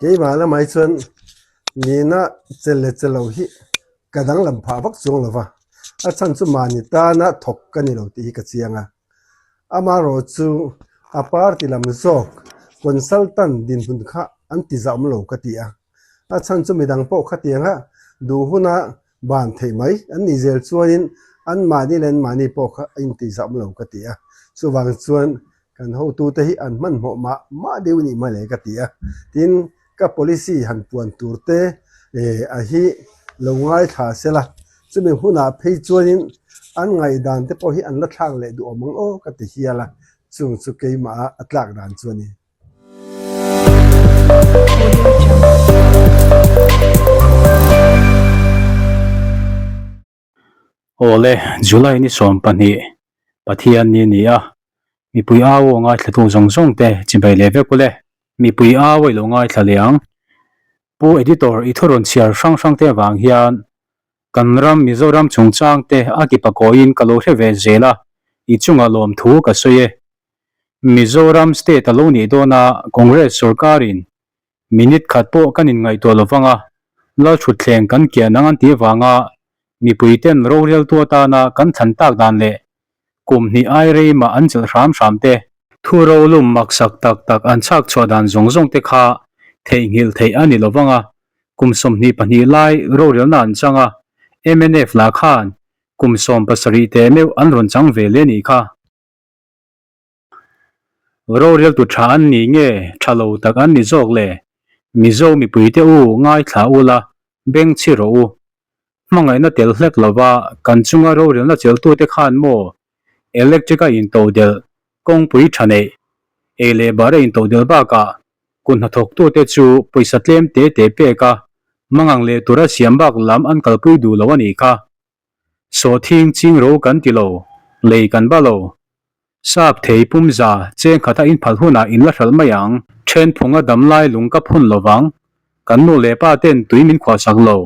Keimah lamah hi chuan nihna che leh che lo hi ka danglam phah vak chuang lo va, a chhan chu mahni tana thawk ka ni lo tih hi ka chiang a. Amaherawh chu a party lam zawk consultant dinhmun kha an ti zahawm lo ka ti a, a chhan chu midang pawh khatianga duh huna ban theih mai an nih zel chuanin anmahni leh anmahni pawh kha a intihzahawm lo ka ti a, chuvang chuan kan hotute hi an hmanhmawh mah mah deuh nih mai le ka ti a, tin ka policy han puan tur te eh a hi lo ngaithla sela chumi hunah phei chuanin an ngaihdan te pawh hi an la thlak leh duh awm ang aw ka ti hial a, chung chu keimah a tlak dan chu a ni. Awle, July ni 12, Pathian ni a ni a, mipui au aw ngaithlatu zawng zawng te chibai leh vek ule. Mipui au a i lo ngaithla leh ang. Pu Editor, i thu rawn chhiar hrang hrang te avang hian kan ram Mizoram chungchang te a ki pakawiin ka lo hre ve zel a, i chungah lawmthu ka sawi e. Mizoram state a lo nih dawn a, Congress sorkarin minute khat pawh kan inngaihtuah lo vang a, Lalthutthleng kan kian ang an tih avanga mipuiten roreltu atana kan thlan tak dan leh kum hnih ai rei mah an chelh hram hram te, thu rolum maksak tak tak an chhak chhuah dan zawng zawng te kha theihnghilh theih a ni lo vang a, kum 22 lai rorelna an chang a, mnf lah khan kum 17 teh meuh an rawn chang ve leh nih kha. Roreltu tha an ni nge tha lo tak an ni zawk le? Mizo mipuite u ngaithla ula, beng chhi rawh u. Hmangaihna tel hlek lova kan chunga rorelna cheltute khan maw electric a intodelh, kawngpui tha neih, ei leh bar a intodelh bakah kut hnathawktute chu pawisa tlem te te pek a, mangang leh tura siam bak lam an kalpui duh lo a nih kha. Sawhthing ching ro kan ti lo, lei kan ba lo. Sap thei pum za cheng khata in phal hunah in la hralh mai ang. Then phunga dam lai lung ka phun lo vang, kan nu leh pa ten tui min khuah sak lo.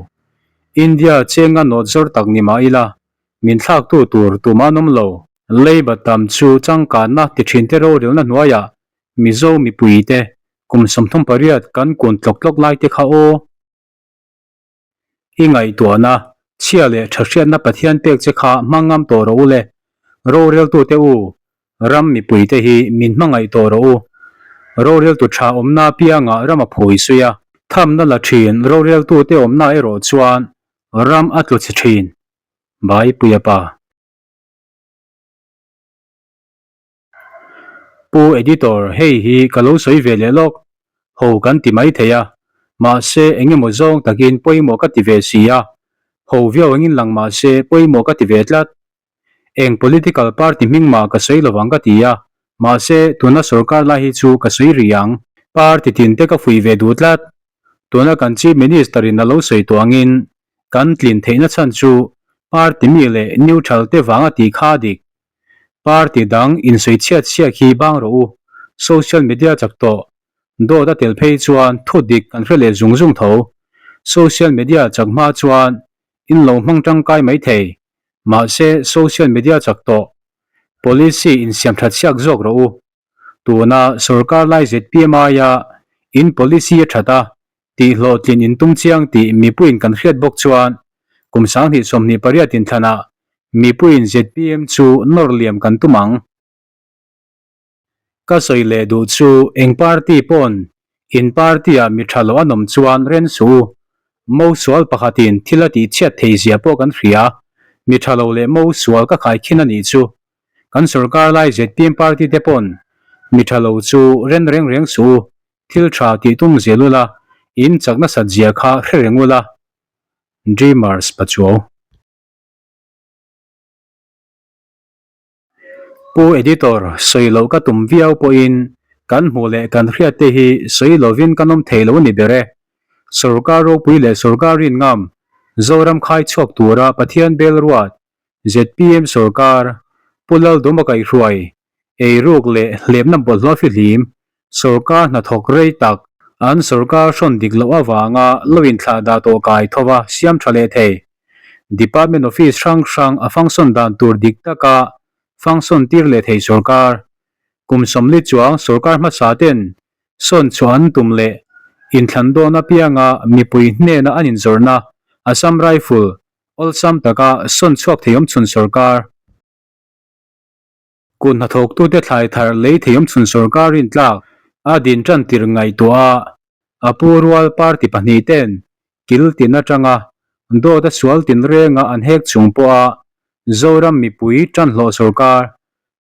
India chenga nawt zawr tak ni mah ila, min thlaktu tur tumah an awm lo. Leiba tam chu changkanna ti thin te rorelna hnuaiah Mizo mipuite kum 38 kan kun tlawk tlawk lai te kha aw. I ngaihtuahna, chhia leh tha hriatna Pathian pek che kha hmang ngam tawh rawh u le. Roreltute u, ram mipuite hi min hmangaih tawh rawh u. Roreltu tha awmna apiangah ram a phui sui a. Thamna la thin roreltute awmna erawh chuan ram a tlu chhe thin. Bai Puia Pa. Pu Editor, hei hi ka lo sawi ve leh lawk. Ho kan ti mai thei a, mahse eng emaw zawng takin pawimawh ka ti ve si a, ho viau engin lang mahse pawimawh ka ti ve tlat. Eng political party hming mah ka sawi lovang ka ti a, mahse tuna sorkar lai hi chu ka sawi rih ang. Party tin te ka fuih ve duh tlat. Tuna kan Chief Minister in a lo sawi tawh angin kan tlin theihna chhan chu party mi leh neutral te vanga tih kha a dik. Party dang insawi chhiat chhiak hi bang rawh u, social media chak tawh, dawt a tel phei chuan thu dik kan hre leh zung zung tho. Social media chak hma chuan in lo hmang tangkai mai thei, mahse social media chak tawh, policy insiam that chhiak zawk rawh u. Tuna sorkar lai zpm aia in policy a that a, tih hlawhtlin in tum chiang tih mipuiin kan hriat bawk chuan kum 2028 inthlanah mipuiin zpm chu nawr liam kan tum ang. Ka sawi leh duh chu eng party pawn in party-ah mi tha lo an awm chuan ren suh u. Mo sual pakhatin thil a tih chhiat thei zia pawh kan hria. Mi tha lo leh mo sual ka khaikhin a nih chu. Kan sorkar lai zpm party te pawn mi tha lo chu ren reng reng suh u. Thil tha tih tum zel ula, in chak nasat zia kha hre reng ula. Dreamers Pachuau. Pu Editor, sawi loh ka tum viau pawhin kan hmuh leh kan hriat te hi sawi lovin kan awm thei lo a ni ber e. Sorkar ropui leh sorkar rin ngam, Zoram khai chhuak tura Pathian bel ruat, zpm sorkar, Pu Lalduma kaihhruai, eiruk leh hlepna bawlhhlawh fihlim, Sorkar hnathawk rei tak, an sorkar hrawn dik loh avanga lo inthlah dah tawh kai tho va siam tha leh thei. Department office hrang hrang a function dan tur dik taka function tir leh thei sorkar. Kum 40 chuang sorkar hmasa ten sawn chhuah an tum leh Inthlan dawn apianga mipui hnena an inzawrhna Assam Rifle awlsam taka sawn chhuak thei awmchhun sorkar. Kut hnathawktute thlai thar lei thei awmchhun sorkar rintlak a din tan tir ngaihtuah a, a pu rual party pahnihten kil tin atanga dawt a sual tin renga an hek chung pawha Zoram mipui tanhlawh sorkar,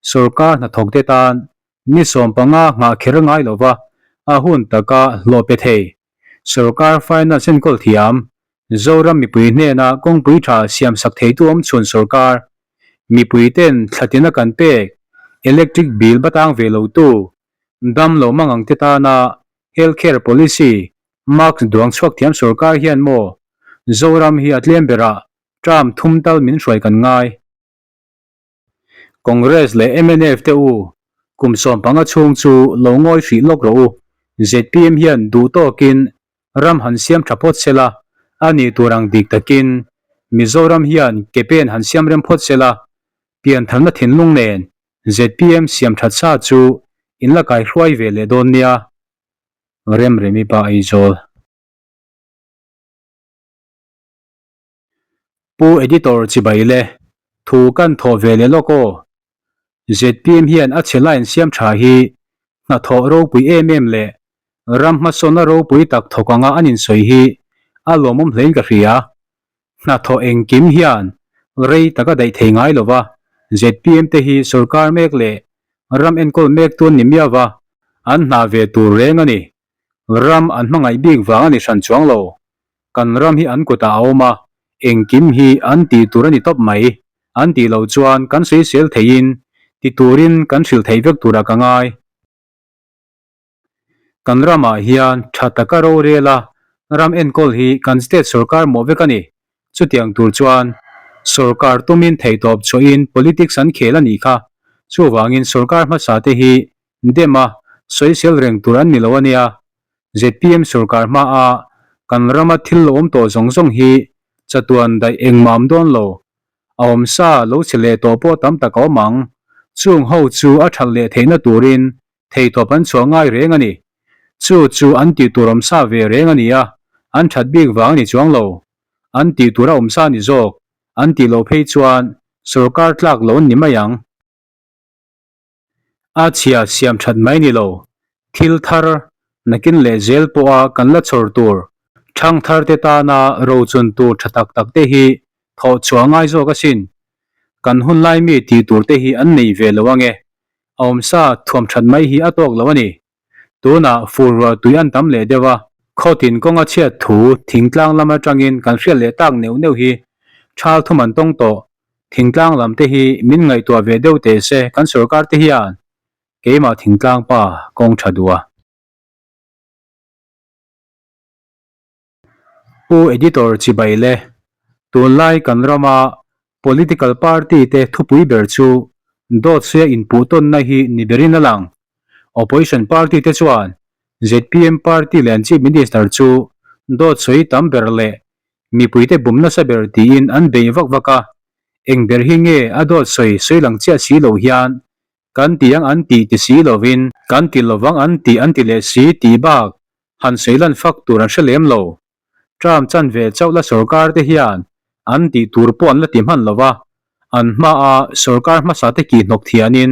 sorkar hnathawkte tan Ni 15 nghah kher ngai lova a hun taka hlawh pe thei. Sorkar finance enkawl thiam, Zoram mipui hnena kawngpui tha siamsak theitu awmchhun sorkar, mipuiten thlatina kan pek, electric bill batang ve lotu, dam lo mangang te tana health care policy mask duang chhuak thiam sorkar hian maw Zoram hi a tlem berah term thum tal min hruai kan ngai. Congress leh mnf te u, kum 15 chhung chu lo ngawi hrih lawk rawh u. Zpm hian duh tawkin ram han siam tha phawt sela, a nih tur ang dik takin Mizoram hian ke pen han siam rem phawt sela, piantharna thinlung nen zpm siam that sa chu in la kaihruai ve leh dawn nia. Remremi pa Aizawl. Pu Editor chibai le, thu kan thawh ve leh lawk aw. Zpm hian a chhe line siam tha hi hnathawh ropui em em leh ram hmasawnna ropui tak thawk anga an insawi hi a lawmawm hlein ka hria. Hnathawh engkim hian rei tak a daih thei ngai lova, zpm te hi sorkar mek leh ram enkawl mek tu an ni miau va, an hna ve tur reng a ni. Ram an hmangaih bik vang a ni hran chuang lo. Kan ram hi an kutah a awm a, engkim hi an tih tur a ni tawp mai. An tih loh chuan kan sawisel theihin ti turin kan hrilh theih vek turah ka ngai. Kan ramah hian tha taka rorel a, ram enkawl hi kan state sorkar mawh vek a ni. Chutiang tur chuan sorkar tumin theihtawp chhuahin politics an khel a nih kha. Chuvangin sorkar hmasa te hi dem a, sawisel reng tur an ni lo a nia. Zpm sorkar hmaa kan rama thil lo awm tawh zawng zawng hi chatuan daih engmah awm dawn lo. A awm sa lo che leh tawh pawh tam tak a awm ang. Chung ho chu a that leh theihna turin theitawp an chhuah ngai reng a ni. Chu chu an tih tur awm sa ve reng a ni a, an that bik vang a ni chuang lo. An tih tur a awm sa ni zawk, an tih loh phei chuan sorkar tlak lo an ni mai ang. A chhia siam that mai ni lo, thil thar nakin leh zel pawha kan la chhawr tur, thang thar te tana rochun tur tha tak tak te hi thawh chhuah ngai zawk asin. Kan hun lai mi tih tur te hi an nei ve lo ange, a awmsa thuam that mai hi a tawk lo a ni. Tunah fur ruah tui an tam leh deuh a, khawtin kawnga chhiat thu thingtlang lam atangin kan hriat leh tak neuh neuh hi thal thum an tawng tawh. Thingtlang lam te hi min ngaihtuah ve deuh teh se kan sorkar te hian keimah thingtlang pa kawng tha duh a. Pu Editor chibai le, tunlai kan rama political party te thupui ber chu dawt suia inpuh tawnna hi ni berin a lang. Opposition party te chuan zpm party leh an Chief Minister chu dawt sawi tam ber leh mipuite bum nasa ber tiin an bei vak vak a, eng ber hi nge a dawt sawi sawi lang chiah si lo hian Kan ti ang an tih ti si lovin, kan ti lovang an tih an ti leh si tih bak han sawi lan fak tur an hre lem lo. Term chanve chauh la sorkar te hian an tih tur pawh an la ti hman lo va, an hmaa sorkar hmasa te kih hnawk thianin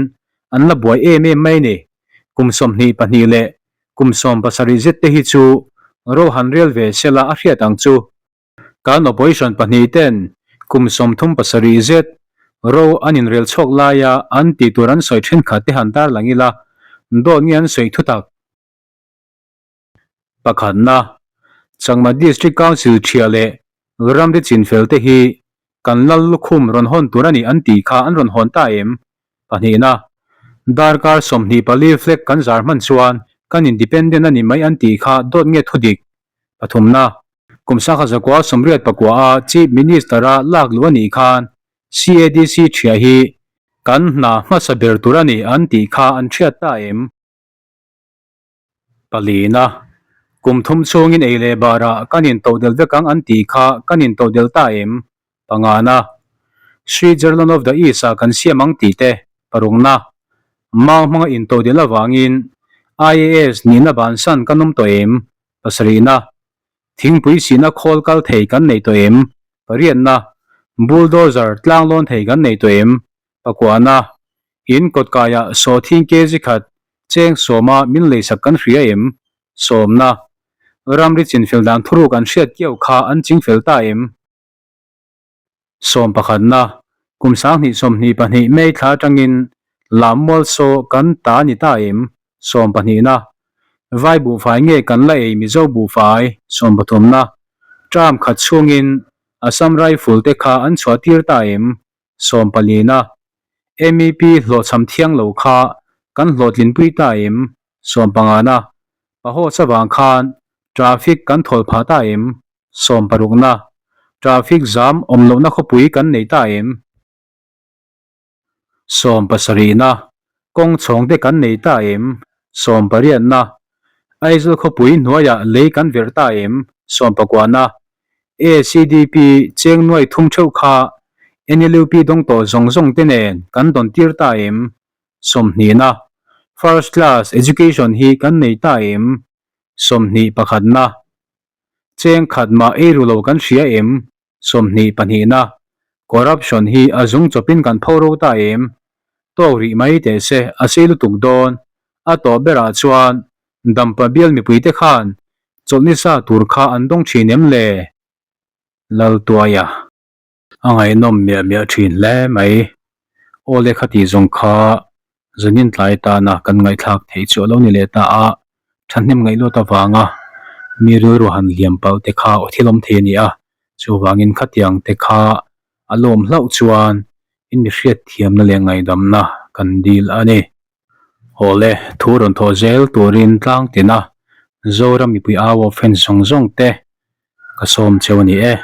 an la buai em em mai ni. Kum 22 leh kum 70 zet te hi chu ro han rel ve sela a hriat ang chu. Kan opposition pahnih ten kum 37 zet ro an inrel chhuak laia an tih tur an sawi thenkhat te han tarlang ila, dawt nge an sawi thutak? Pakhatna, Changma District Council thiah leh ramri chinfel te hi kan lal lukhum rawn hawn tur a ni an tih kha an rawn hawn ta em? Pahnihna, darkar 24 flag kan zar hman chuan kan independent a ni mai an tih kha dawt nge thudik? Pathumna, Kum sangha zakua 84 a Chief Minister-a lak luh a nih khan CADC thiah hi kan hna hmasa ber tur a ni an tih kha an hriat ta em? Palina, Kum thum chhungin ei leh barah kan intohdelh vek ang an tih kha kan intohdelh ta em? Pangana, Switzerland of the East-ah kan siam ang tih te. Parukna, Mau hmanga intohdelh avangin IAS nihna bansan kan awm tawh em? Pasarihna, Thingpui sihna khawl kal thei kan nei tawh em? Pariatna, Bulldozer tlang lawn thei kan nei tawh em? Pakuahna, In kawtkaiah sawhthing kg khat cheng sawma min leisak kan hria em? Sawmna, Ramri chinfel dan thuruk an hriat kiau kha an chingfel ta em? Sawm pakhatna, Kum 2022 May thla atangin Lammual saw kan ta ni ta em? Sawm pahnihna, Vai buhfai nge kan la ei Mizo buhfai? Sawm pathumna, Term khat chhungin Assam Rifle te kha an chhuah tir ta em? Sawm palina, MEP hlawhchham thiang lo kha kan hlawhtlinpui ta em? Sawm pangana, Pahaw chavang khan traffic kan thawl phah ta em? Sawm parukna, Traffic zam awm lohna khawpui kan nei ta em? Sawm pasarihna, Kawng chhawng te kan nei ta em? Sawm pariatna, Aizawl khawpui hnuaiah lei kan verh ta em? Sawm pakuahna, ACDP cheng nuai thum theuh kha NLUP dawng tawh zawng zawng te nen kan dawn tir ta em? Sawmhnihna, First class education hi kan nei ta em? 21 pakhatna, Cheng khat mah ei ru lo kan hria em? 22 pahnihna, Corruption hi a zung chawpin kan pho ro ta em? Tawk rih mai teh se, a sei lutuk dawn. A tawh berah chuan Dampa bial mipuite khan chawlhni sa tur kha an dawng thin em le? Laltuaia. A ngaihnawm miah miah thin hle mai. Aw le khati zawng kha zanin tlai tana kan ngaihthlak theih chu a lo ni leh ta a, thahnem ngaih luat avanga mi rilru han liam palh te kha aw thil awm thei a ni a, chuvangin khatiang te kha a lawm hlauh chuan in mi hriatthiamna leh ngaihdamna kan dil a ni. Aw le, thu rawn thawh zel turin tlang tina Zoram mipui au aw fan zawng zawng te ka sawm cheu a ni e.